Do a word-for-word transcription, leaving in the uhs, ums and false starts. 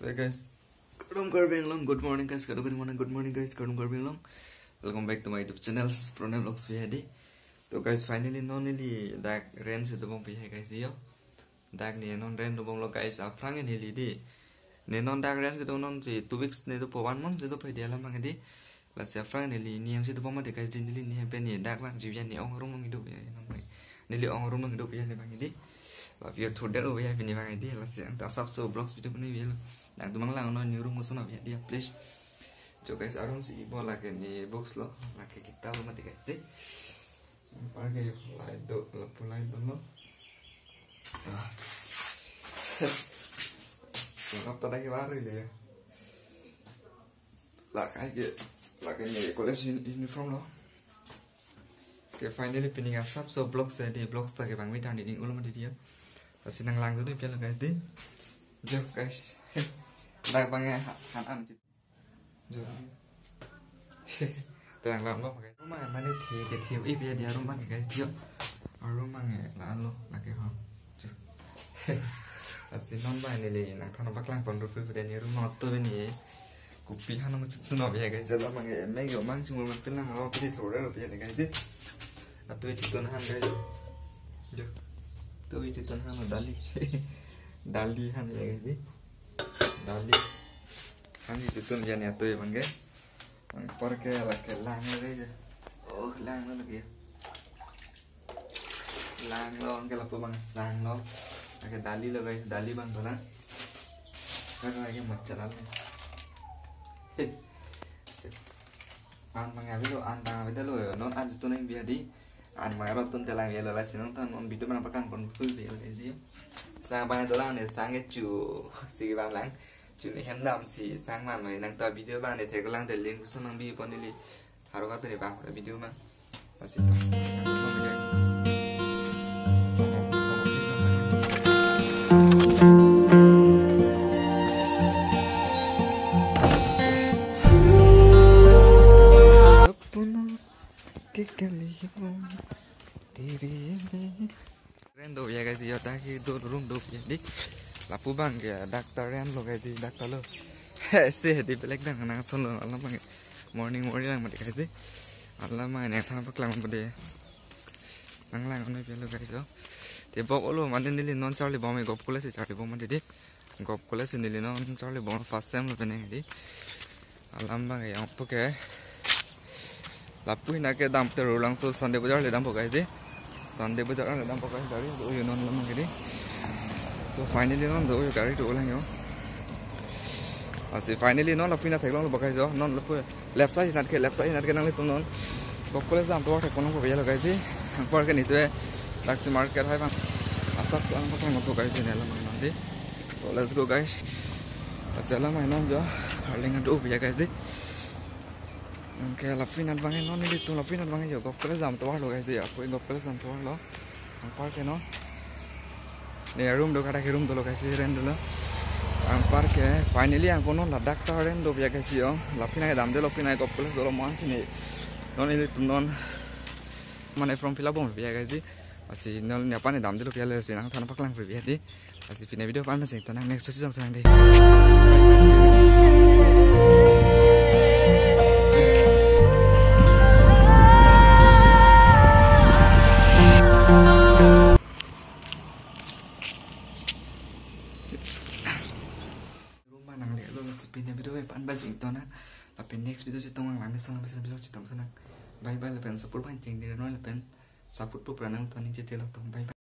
Hey guys, Kardom Karbi Anglong, good morning guys, Kardom, good morning, good morning guys, Kardom Karbi Anglong. Welcome back to my YouTube channel, Pranay Vlogs V I D. To guys, finally non neli dak rent si dobom pi hai guys yo. Dak ne non rent dobomlo guys, aphrang neli di. Ne non dak rent si do non si two weeks ne dopo, one month si dopo di alam abang di. Lasi aphrang neli niam si dobom mati guys, neli niam pen ne dak lang jivian ne ong room nang idup ya, non mai. Neli ong room nang idup ya ne abang di. Lapu yo thudar o ya pini abang di, lasi angta asapso vlogs video bane velo. Nangtum nanglang non ne room koson ya dia, please. Jo guys, arum si ibo lake ne books lo, lake kitab lo mati guys di. Anpar ke light do, lapu light do lo. Ah. Lengkap ta dak ke baru le. Lake ke, lake ne college un-, uniform lo. Okay, finally pini asapso vlogs ya di, vlogs ta ke bang mi tang di ning ulo mati dia. Lasi nanglang dulu pia lo guys di. Jo guys. Dak abang ya, han an. Jo. Terang lam lo guys. Room abang mane thi ke thi ip ya dia room abang guys yo. Room abang ya la lo lake ho. Jo. Lasi non abang neli nangthan paklang pon rupi pada ne room auto ni. Kopi han mo chut no ya guys. Jala abang ya me yo mang chung mang pelang ro pi thore ro ya guys di. Auto chut han guys. Jo. Auto chut han dali. Dali han ya guys di. Dali. Hang si chutun ya ne auto abang ke. Anpar ke lake lang lagi ya. Oh, lang lo lagi. Lang lo, ke lapu abang sang lo. Lake dali lo guys, dali abang to na. Kan lagi macam apa? An abang abi lo, an abang abi lo, non an chutun nang biya di. An abang rot tun telang ya lo, lasi nangtum non video abang paklang pon full video guys yo. Sang abang dolang ne sang e chu, si abang lang. Chuni hem dam si sang man mai nangta video abang ne theklong te link koson nang bi pon neli. Haro ka te bang video abang. Lasi ta. Rent do ya guys yo, dak ke do room do ya di. Lapu abang ke dak ta rent lo guys di, dak ta lo. He, se di belek dang nang son lo alam abang. Morning morning lang mati guys di. Alam abang ne than paklang mati. Nanglang noi pia lo guys yo. Te bok olo mane neli non charlibom e, Govt College si charlibom mati di. Govt College si neli non charlibom first sem lo penang di. Alam abang ya puke. Lapu hina ke dam te Rulangso Sunday Bazar le dampo guys di. Sunday Bazar le dampo guys, gari do yo non lam abang di. So finally non do yo gari do lang yo. Lasi finally non lapu hina theklong lo guys yo. Non lapu left side hina ke, left side hina ke nanglitum non. Govt College dam tovar thek ponong ko ya lo guys di. Anpar ke nitue Taxi Market hai abang. Asap ang paklang to guys di ne alam abang di. So let's go guys. Lasi alam abang non jo. Arleng do ya guys di. Okay, lapu hina abang non nelitum lapu hina abang yo Govt College dam tovar lo guys di. Apo Govt College dam tovar lo. Anpar ke non. Ne room do, kada ke room dolo guys, rent dolo. Anpar ke finally angko non ladak ta rent do ya guys yo. Lapu hina ke damde lo, lapu hina Govt College dolo mo an si ne. Non nelitum non mane form fill up bom ya guys di. Lasi non ne aphan ne damde lo pia le si nangthan paklang pi ya di. Lasi pini video aphan si to nang next si jong nang di. Room abang nangle lo, lasi pini video aphan bang si to nang. Lapen next video chetong nang, lami sang lapen video chetong so nang. Bye bye, lapen support abang cheng di non lapen support pu pranang to ning chete lo to. Bye bye.